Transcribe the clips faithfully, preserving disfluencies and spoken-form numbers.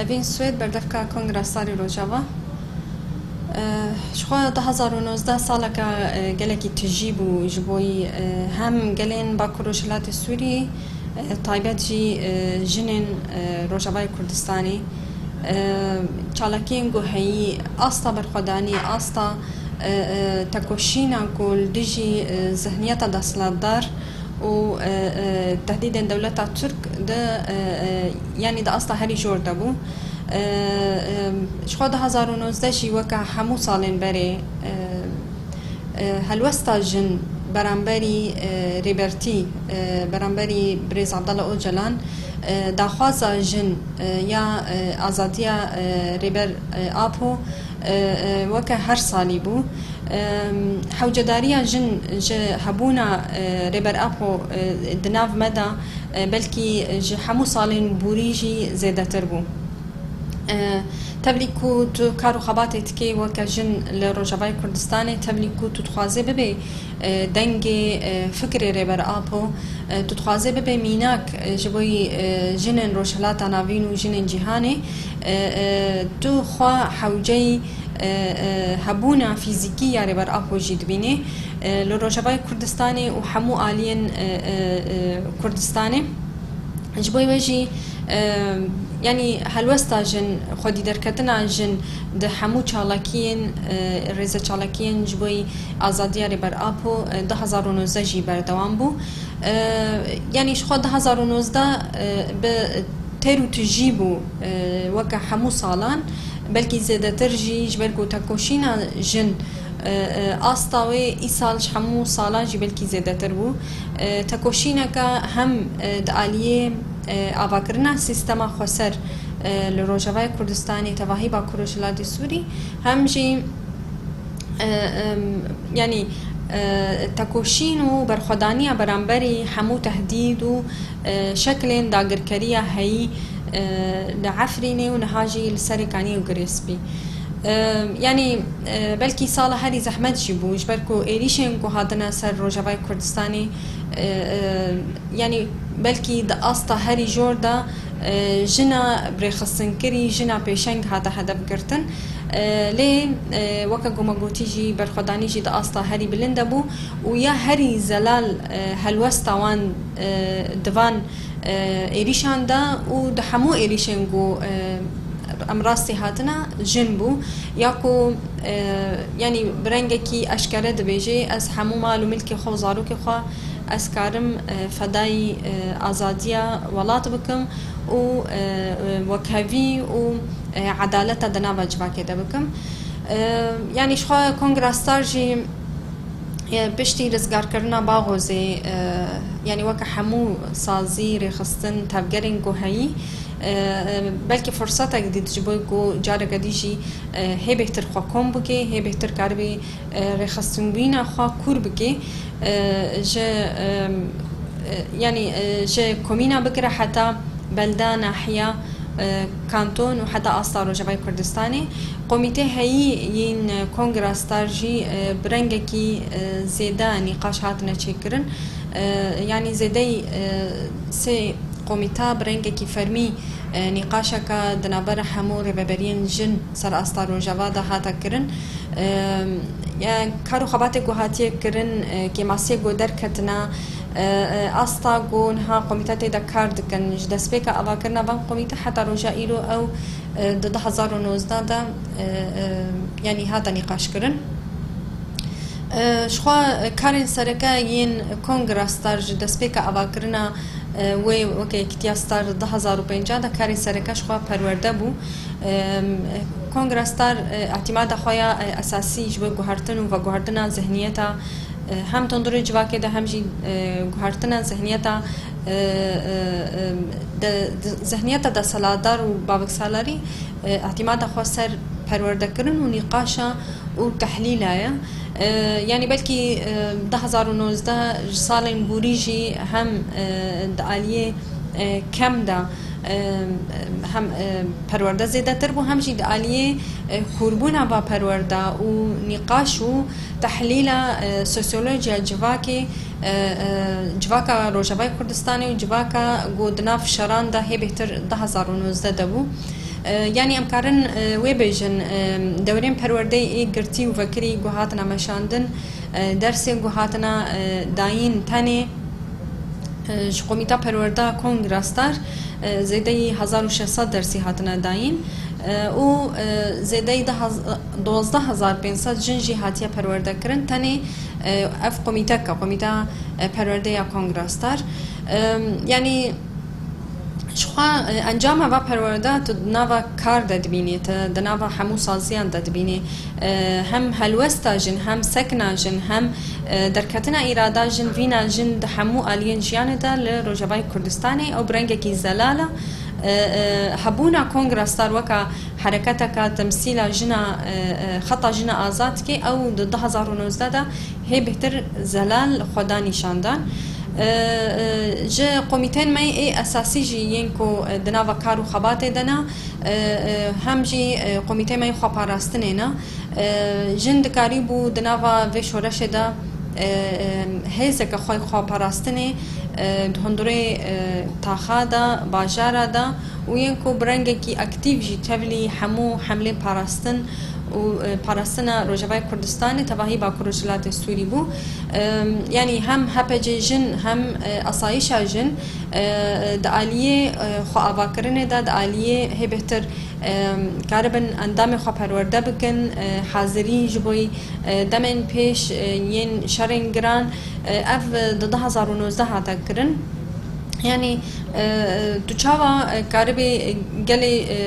Evîn Swêd, berdevka Kongra Starê Rojava. Eh, ji xwe du hezar û nozdeh saleke, eh, gelekî tijî bû ji bo yî, eh, hem gelên Bakur Rojhilatê Sûrî, eh, taybet jî, eh, jinên, eh, Rojavayê Kurdistanê. Eh, çalakiyên ku heyî, asta berxwedanî, asta, eh, eh, tekoşîna ku li dijî, eh, zihniyeta desthilatdar û, e, e, tehdîdên dewleta Tirk di, e, e, yanî di asta herî jor de bû. E, e, ji xwe du hezar û nozdeh jî weke hemû salên berê, e, e, helwesta jin beramberî, e, Rêbertî, e, beramberî Birêz Abdullah Ocalan, e, daxwaza jin, e, ya, e, azadiya, e, Rêber, e, Apo, e, e, weke her salî bû. Em, hewcedariya jin ji hebûna, e, Rêber Apo, e, di nav me de, e, belkî ji hemû salên borî jî zêdetir bû. E, tevlî ku tu kar û xebatê dikê weke jin li Rojavayê Kurdistanê, tevlî ku tu dixwazê bibê, e, dengê, e, fikrê Rêber Apo, e, tu dixwazê bibê mînak, e, ji bo yî, e, jinên Rojhilata Navîn û jinên cîhanê, e, e, tu xwe hewceyî, e, e, hebûna fîzîkî ya Rêber Apo jî dibînê, e, li Rojavayê Kurdistanê û hemû aliyên, e, e, e, Kurdistanê. Ji bo wê jî, e, yanî helwesta jin, xwedî derketina jin di hemû çalakiyên, e, rêzeçalakiyên ji bo azadiya Rêber Apo, e, du hezar û nozdeh jî berdewam bû. E, yanî ji xwe du hezar û nozdeh, e, bi têr û tijî bû, e, weke hemû salan, belkî zêdetir jî, ji ber ku tekoşîna jin, e, e, asta wê îsal ji hemû salan jî belkî zêdetir bû. E, tekoşîneke hem, e, di aliyê, e, avakirina sîstema xweser, e, li Rojavayê Kurdistanê, tevahî Bakur Rojhilatê Sûrî, hem jî, e, em, yanî, e, tekoşîn û berxwedaniya beramberî hemû tehdîd û, e, şeklên dagirkeriya heyî, e, li Efrînê û niha jî li Serêkaniyê û Girê Spî. E, yanî, e, belkî sala herî zehmet jî bû, ji ber ku êrîşên ku hatine ser Rojavayê Kurdistanê, e, e, yanî belkî di asta herî jor de, e, jina birêxistinkirî, jina pêşeng hate hedef girtin. E, lê, e, weke ku me gotî jî, berxwedanî jî di asta herî bilind de bû û ya herî zelal, e, helwesta wan, e, di van, e, êrîşan de û di hemû êrîşên ku, e, em rastî hatine jin bû. Ya ku, e, yanî bi rengekî eşkere dibêjê, ez hemû mal û milkê xwe û zarokê xwe ez karim, e, fedayî, e, azadiya welat bikim û, e, e, wekhevî û, e, edaleta di nava civakê de bikim. E, yanî ji xwe Kongra Star jî, e, piştî rizgarkirina Baxozê, e, yanî weke hemû sazî, rêxistin, tevgerên ku heyî, e, e, belkî firsetek dît ji bo ku careke dî jî, e, hê bêhtir xwe kom bike, hê bêhtir karibê, e, rêxistinbûna xwe kûr bike, e, ji, e, e, yanî, e, ji komîna bigire heta belda, nahiya, e, kanton û heta asta Rojavayê Kurdistanê. Komîtê heyî yên Kongra Star jî, e, bi rengekî, e, zêde nîqaş hatine çêkirin. E, yanî zêdeyî, e, sê komîta bi rengekî fermî, e, nîqaşeke di navbera hemû rêveberiyên jin ser asta Rojava de hate kirin. E, ya kar û xebatê ku hatiye kirin, e, kêmasiyê ku derketine, e, e, asta ku niha komîte tê de kar dikin, ji destpêka avakirina van komîte heta roja îro ew, e, di du hezar û nozdeh de, e, e, yanî hate nîqaşkirin. E, ji xwe karên sereke yên Kongra Star ji destpêka avakirina, e, wê weke Yekîtiya Star du hezar û pêncî de karê sereke ji xwe perwerde bû. E, Kongra Star, e, îtîmada xwe ya, e, esasî ji bo guhertin û veguhertina zihniyeta, e, hem tundurê civakê de hem jî, e, guhertina zihniyeta, e, e, e, de, de, zihniyeta desthilatdar û baviksalarî, e, îtîmada xwe ser perwerdekirin û nîqaşa û tehlîla ye. E, yanî belkî, e, du hezar û nozdeh ji salên borî jî hem, e, di aliyê, e, kem de, e, hem, e, perwerde zêdetir bû, hem jî di aliyê, e, xûrbûna va perwerde û nîqaş û tehlîla, e, sosyolojiya civakê, e, e, civaka Rojavayê Kurdistanê û civaka ku di nav şeran de hê bêhtir du hezar û nozdeh de bû. E, yanî em karin, e, wê bêjin, e, dewrên perwerdeyê ê girtî û vekirî ku hatine meşandin, e, dersên ku hatine, e, dayîn tenê, e, ji Komîta Perwerda Kongra Star, e, zêdeyî hezar û şeş sed dersî hatine dayîn, e, û, e, zêdeyî deh hezar, dozdeh hezar pênc sed jin jî hatiye perwerde kirin. Tenê, e, ev komîteke, Komîta, e, Perwerdeya Kongra Star. E, yanî, Jixwe, e, encama va perwerde tu di nava kar de dibînî, tu di nava hemû saziyan de dibînî. E, hem helwesta jin, hem sekna jin, hem, e, derketina îrada jin, vîna jin di hemû aliyên jiyanê de li Rojavayê Kurdistanê ew bi rengekî zelal e. E, e, hebûna Kongra Star weka hereketeke temsîla jina, e, e, xeta jina azad dike, ew di du hezar û nozdeh de hê bêhtir zelal xwe da nîşandan. E, e, ji komîtên me ê esasî jî yên ku, e, di nava kar û xebatê de ne, e, e, hem jî, e, komîtê me yê xweparastinê ne. E, jin dikarîbû di nava vê şoreşê de, e, e, hêzeke xwe xweparastinê, e, di hundirê, e, taxa de, bajara de û yên ku bi rengekî aktîf jî tevlî hemû hemlên parastin û, e, parastina Rojavayê Kurdistanê tevahî Bakur Rojhilatê Sûrî bû. E, yanî hem H P C jin hem, e, asayişa jin, e, di aliyê, e, xwe avakirinê de, di aliyê hê bêhtir, e, karibin endamê xwe perwerde bikin, e, hazirî ji bo, e, demên pêş, e, yên şerên giran, e, ev, e, di du hezar û nozdeh hate kirin. Yanî, e, tu çawa, e, karibê gelê, e,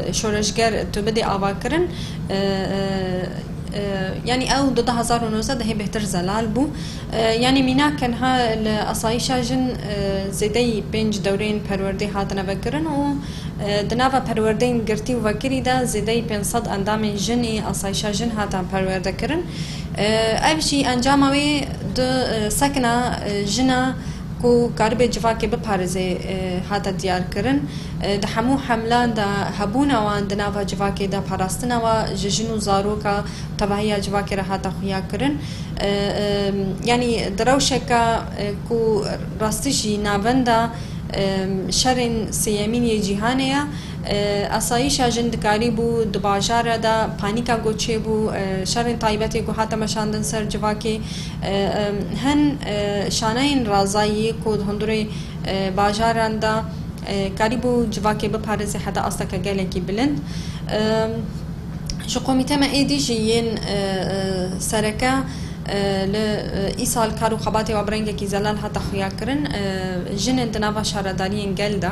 e, şoreşger tu bidê avakirin, e, e, e, yanî ew di du hezar û nozdeh de hê bêhtir zelal bû. E, yanî mînak ken ha li asayişa jin, e, zêdeyî pênc dewrên perwerdê hatine vekirin û, e, di nava perwerdeyên girtî û vekirî de zêdeyî pênc sed endamên jin ê asayişa jin hatan perwerde kirin. E, ev jî encama wê di, e, sekna, e, jina ku karibê civakê biparêzê, e, hate diyar kirin. E, di hemû hemlan de hebûna wan di nava civakê de, parastina wa ji jin û zaroka tevahiya civakê re hate xuya kirin. E, e, yanî di rewşeke, e, ku rastî jî navenda, e, şerên sêyemîn yê cîhanê ye. E, asayîşa jin dikarîbû di bajara de panîka ku çêbû, e, şerên taybetê ku hate meşandin ser civakê, e, e, hin, e, şaneyên razayî ku di hundirê, e, bajaran de, e, karîbû civakê biparêzê heta asteke gelekî bilind. E, ji komîtê me êdî jî yên, e, e, sereke, e, li, e, îsal kar û xebatê wa bi rengekî zelal hate xuya kirin, e, jinên di nava şaredariyên gel de,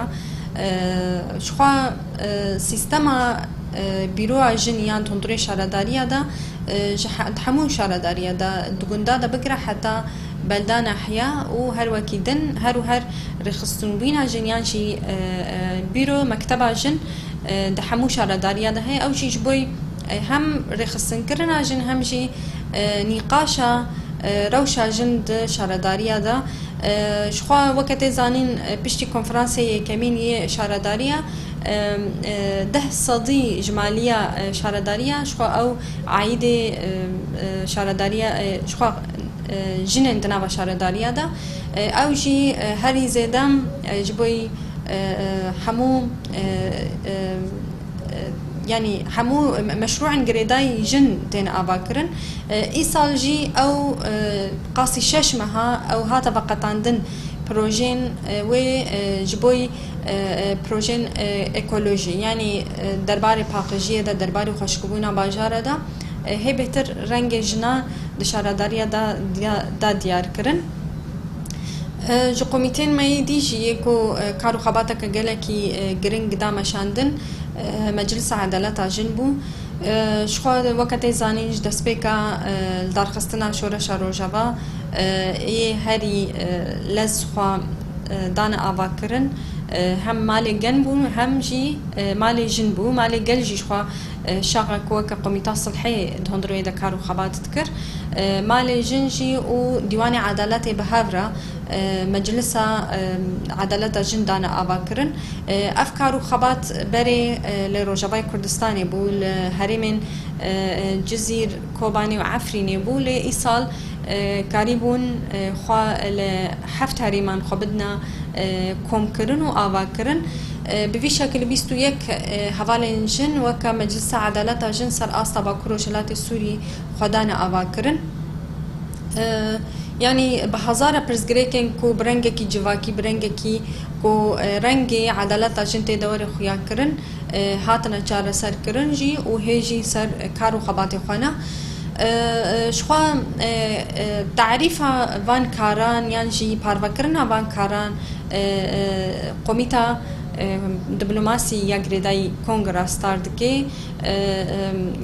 e, jixwe, e, sîstema, e, bîroya jin yan tundurê şaredariya de, e, ji he-, di hemû şaredariya de, di gunda de bigire heta belda nehiya û her wekî din, her û her rêxistinbûna jin yan jî, e, e, bîro, mekteba jin, e, di hemû şaredariya de heye. Ew jî ji bo, e, hem rêxistinkirina jin hem jî, e, nîqaşa, e, rewşa jin di şaredariya de. E, jixwe weke tê zanîn, e, piştî konferansê yekemîn yê şaredariya, e, e, deh sedî ji maliya, e, şaredariya, jixwe ew aîdê, e, e, şaredariya, e, jixwe, e, jinên di nava şaredariya de. E, ew jî, e, herî zêde, e, ji bo, e, e, hemû, e, e, e, yanî hemû me-, meşrûên girêdayî jin tên avakirin. E, îsal jî ew, e, qasî şeş meha ew hate veqetandin projeyên, e, wê, e, ji bo, e, e, projeyên, e, ekolojî, yanî, e, derbarê paqijiyê de, derbarê xweşikbûna bajara de, e, hê bêhtir rengê jina di şaredariya de, de, de diyar kirin. E, ji komîtên me yê dî jî yê ku, e, kar û xebateke gelekî, e, giring da meşandin, e, Meclisa Edaleta Jin bû. E, jixwe weke tê zanîn ji destpêka, e, lidarxistina Şoreşa Rojava, e, yê herî, e, lez xwe, e, dane avakirin, e, hem malê gen bû hem jî, e, malê jin bû. Malê gel jî jixwe, e, şaxek weke Komîta Silhê di hundirê de kar û xebat dikir. E, malê jin jî û Dîwanê Edaletê bi hev re, e, Meclisa, e, Edaleta Jin dane avakirin. E, ev kar û xebat berê, e, li Rojavayê Kurdistanê bû, li herêmên, e, e, Cizîr, Kobanê û Efrînê bû, lê îsal, e, karîbûn, e, xwe li heft herêman xwe bidine, e, komkirin û avakirin. E, bi vî şekilî bîst û yek, e, hevalên jin weke Meclisa Edaleta Jin ser asta Bakur Rojhilatê Sûrî xwe dane avakirin. E, yanî bi hezara pirsgirêkên ku bi rengekî civakî, bi rengekî ku, e, rengê edaleta jin tê de were xuyakirin, e, hatine çareserkirin jî û hê jî ser kar û xebatê xwe ne. E, e, ji xwe, e, e, tarîfa van karan yan jî parvekirina van karan, e, e, Komîta, e, Diplomasî ya Girêdayî Kongra Star dike. E, e,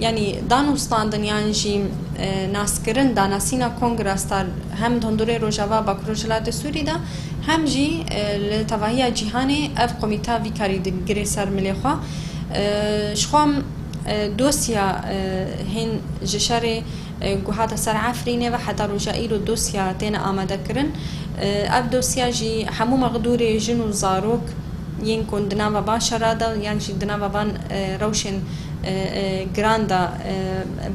yanî danûstandin yan jî, e, naskirin, danasîna Kongra Star hem di hundirê Rojava Bakur Rojhilatê Sûrî de hem jî, e, li tevahiya cîhanê ev komîta vî karî digirê ser milê xwe. E, ji xwe, e, dosya, e, hên ji şerê, e, ku hate ser Efrînê ve heta roja îro dosya têne amadekirin. E, ev dosya jî hemû mexdûrê jin û zarok yên ku di nava van şera de yan jî di nava van, e, rewşên, e, e, giran de, e,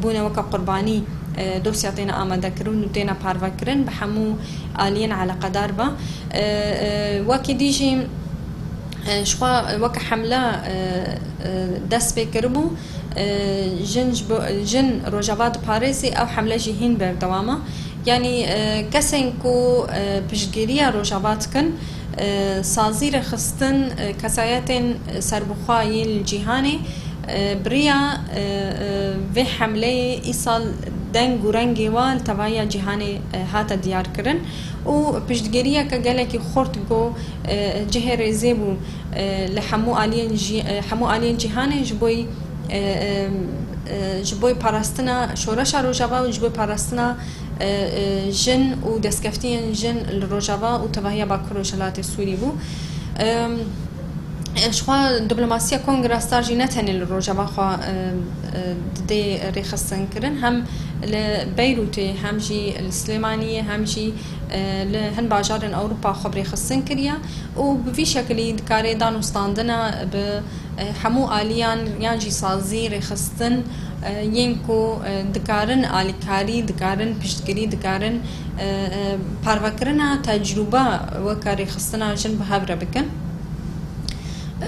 bûne weke qurbanî, e, dosya têne amadekirin û têne parvekirin bi hemû aliyên eleqedar ve. E, e, wekî dî jî, e, ji xwe weke hemle, e, e, dest pê kiribû. E, jin ji bo, jin Rojava diparêzê, ew hemle jî hîn berdewam e. Yanî, e, kesên ku, e, piştgiriya Rojava dikin, e, sazî rêxistin, e, kesayetên serbixwe yên li cîhanê, e, bi riya, e, e, vê hemleyê îsal deng û rengê wa li tevahiya cîhanê, e, hate diyarkirin û piştgiriyeke gelekî xurt ku, e, cihê rêzê bû, e, li hemû aliyên jî-, e, hemû aliyên cîhanê ji bo, e, e, e, ji bo parastina şoreşa Rojava û ji bo parastina, e, e, jin û destkeftiyên jin li Rojava û tevahiya Bakur Rojhilatê Sûrî bû. E, e, ji xwe diplomasiya Kongra Star jî ne tenê li Rojava xwe, e, e, didê rêxistin kirin, hem li Beyrûtê, hem jî li Silêmaniyê, hem jî, e, li hin bajarên Ewropa xwe bi rêxistin kiriye û bi vî şekilî dikare danûstandina bi, e, hemû aliyan yan jî sazî rêxistin, e, yên ku, e, dikarin alîkarî, dikarin piştgirî, dikarin, e, e, parvekirina tecrûba weke rêxistina jin bi hev re bikin.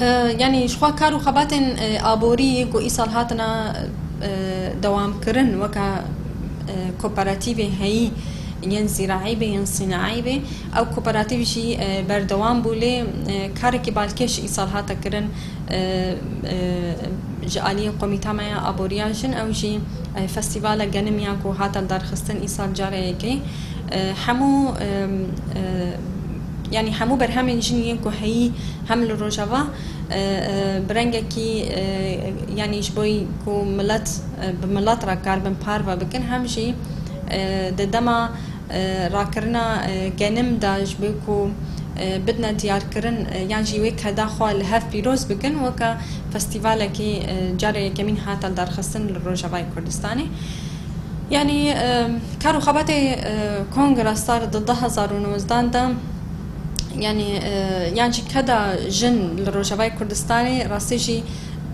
E, yanî ji xwe kar û xebatên, e, aborî ku îsal hatine, e, dewamkirin weke, e, kooperatîvê heyî yên zîraî bê, yên sînaî bê, ew kooperatîv jî, e, berdewam bû, lê, e, karekî balkêş îsal hate kirin, e, e, ji aliyê Komîta me ya Aboriya Jin, ew jî, e, festîvala genim ya ku hate darxistin îsal careyekê. E, hemû, e, e, yanî hemû berhemên jin yên ku heyî hem li Rojava, e, e, bi rengekî, e, yanî ji bo ku milet, e, bi milet re karibin parve bikin, hem jî, e, di dema, e, rakirina, e, genim de ji bo ku, e, bidine diyarkirin, e, yan jî wê keda xwe li hev pîroz bikin, weke festîvalekî, e, carê yekemîn hate darxistin li Rojavayê Kurdistanê. Yanî, e, kar û xebatê, e, Kongra Star di du hezar û nozdan de, yanî, e, yan jî keda jin li Rojavayê Kurdistanê rastî jî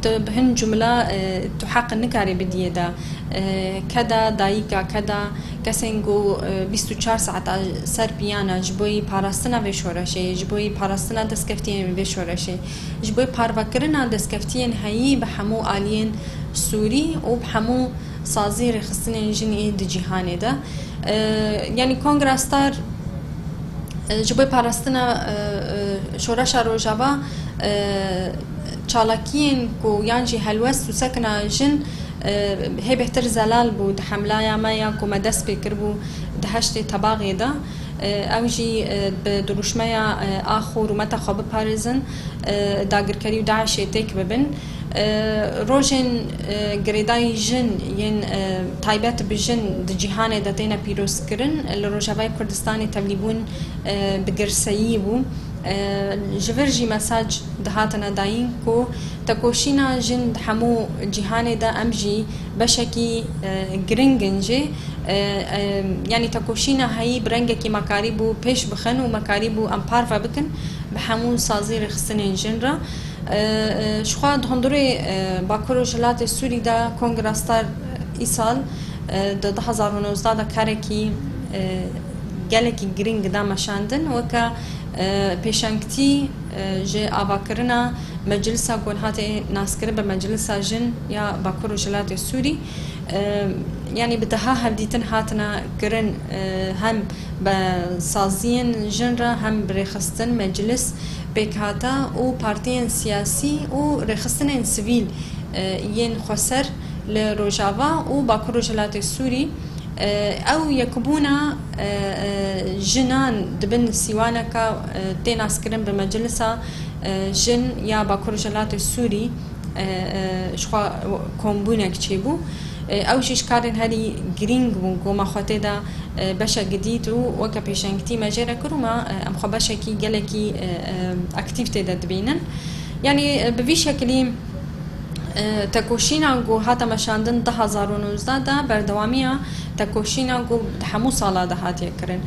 tu bi hin cumla, e, tu heq nikarî bidiyê de. E, keda dayika, keda kesên ku, e, bîst û çar saeta ser piyana ji bo yî parastina vê şoreşê, ji bo yî parastina destkeftiyên vê şoreşê, ji bo yî parvekirina destkeftiyên heyî bi hemû aliyên Sûrî û bi hemû sazî rêxistinên jin ê di cîhanê de. E, yanî Kongra Star, e, ji bo parastina, e, e, şoreşa Rojava, e, çalakiyên ku yan jî helwest û sekina jin, e, hê bêhtir zelal bû di hemlaya me ya ku me dest pê kiribû di heştê Tebaxê de. E, ew jî, e, bi dirûşmeya, e, ax û rûmeta xwe biparêzin, e, dagirkerî û DAIŞê têk bibin. E, rojên, e, girêdayî jin yên, e, taybet bi jin di cîhanê de têne pîrozkirin, li Rojavayê Kurdistanê tevlîbûn, e, bi girseyî bû. E, ji vir jî mesaj dihatine dayîn ku tekoşîna jin di hemû cîhanê de em jî beşekî, e, giring in jê. E, e, yanî tekoşîna heyî bi rengekî me karîbû pêş bixin û me karîbû em parve bikin bi hemû sazî rêxistinên jin re. E, e, ji xwe di hundirê, e, Bakur Rojhilatê Sûrî de Kongra Star îsal, e, di du hezar û nozdeh de karekî, e, gelekî giring da meşandin, weke E, pêşengtî, e, ji avakirina meclisa ku hate naskirin bi Meclisa Jin ya Bakur Rojhilatê Sûrî, e, yanî bi deha hevdîtin hatine kirin, e, hem bi saziyên jin re hem bi rêxistin meclis pêkhata û partiyên siyasî û rêxistinên sivîl, e, yên xweser li Rojava û Bakur Rojhilatê Sûrî. E, ew yekbûna, e, e, jinan di bin sîwaneka, e, tê naskirin bi Meclisa, e, Jin ya Bakur Rojhilatê Sûrî, e, e, ji xwe kombûnek çêbû. E, ew jî ji karên herî girîng bûn ku me xwe tê de, e, beşek dît û weke pêşengtî me jê re kir û me, e, em xwe beşekî gelekî, e, e, aktîf tê de dibînin. Yanî, e, bi vî şekilî, e, tekoşîna ku hate meşandin du hezar û nozdeh de berdewamiya tekoşîna ku di hemû sala de hatiye kirin.